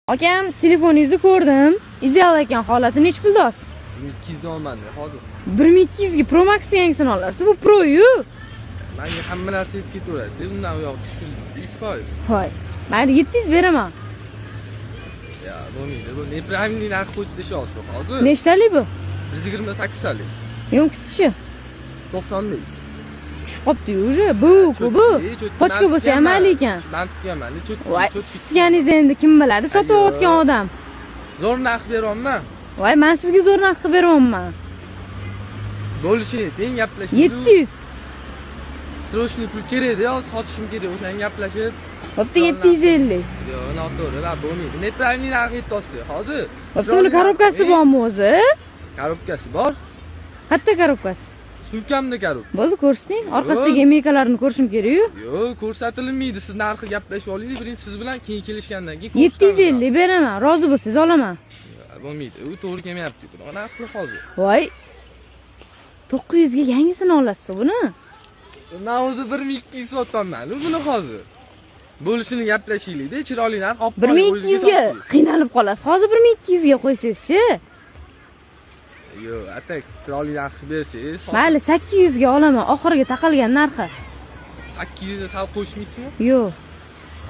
Akam, telefoningizni ko'rdim. Ideal ekan holati. Nechi pulda olsiz? 200 dan olmadim hozir. 1200 ga Pro Max yangisini olasiz. Bu Pro-yu. Menga hamma narsa yetib ketaveradi. Undan u yoq tushildi 3%. Voy. Mayli, 700 beraman. Ya, bo'lmaydi. Bu неправильный narx qo'yib tashyapsiz hozir. Nechtalik bu? 128 talik. Yo'q, 95. Tushib qolibdi-yu уже. Bu, bu. Pochka bo'lsa ham mayli ekan. Man tutganman, cho'tki, Voy, cho'tki. Tutganingiz endi kim biladi? Sotayotgan odam. Zo'r narx beryapman. Voy, men sizga zo'r narx qilib beryapman. Bo'lishini teng gaplashib. 700. Срочный pul kerak-da, yo, sotishim kerak, o'shanga gaplashib. Bo'pti, 750. Yo'q, noto'g'ri, va bo'lmaydi. Неправильный narx aytyapsiz hozir. Bo'pti, uni korobkasi bormi o'zi? Korobkasi bor. Qayerda korobkasi? Sumkamda korobka. Bo'ldi, ko'rsating. Orqasidagi emeykalarni ko'rishim kerak-yu. Yo'q, ko'rsatilmaydi. Siz narxi gaplashib olaylik birinchi siz bilan, keyin kelishgandan keyin 750 beraman. Rozi bo'lsangiz olaman. ko'rsataman. Bo'lmaydi. U to'g'ri kelmayapti. Bunaqa narxli hozir. Voy. 900 ga yangisini olasiz buni. Men o'zi 1200 sotyapman buni hozir. Bo'lishini gaplashaylik-da, chiroyli narx olib qoling, 1200 o'zingizga ga soting. Qiynalib qolasiz. Hozir 1200 ga qo'ysangizchi? Yo'q, atak chiroyli narx qilib bersangiz, Mayli, 800 ga olaman. Oxirgi taqalgan narxi. 800 ga sal qo'shmaysizmi? Yo'q.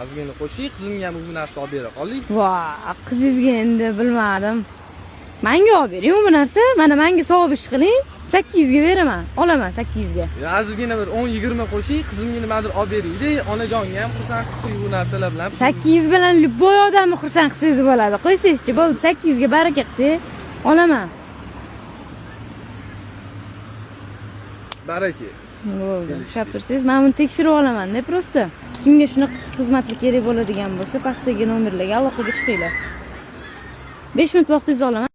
Ozgina qo'shing, qizimga ham bu narsa olib bera qoling. Va, qizingizga endi bilmadim. Menga olib bering bu narsa. Mana menga savob ish qiling. 800 ga beraman. Olaman 800 ga. Ozgina bir 10-20 qo'shing, qizimga nimadir olib bering-da, onajonga ham xursand qilib qo'ying bu narsalar bilan. 800 bilan любой odamni xursand qilsangiz bo'ladi. Qo'ysangizchi, bo'ldi, 800 ga baraka qilsak, olaman. Baraka. Bo'ldi. Kelishdik. Ushlab tursangiz, men buni tekshirib olaman-da просто. Kimga shunaqa xizmatlar kerak bo'ladigan bo'lsa, pastdagi nomerlarga aloqaga chiqinglar. 5 minut vaqtingizni olaman.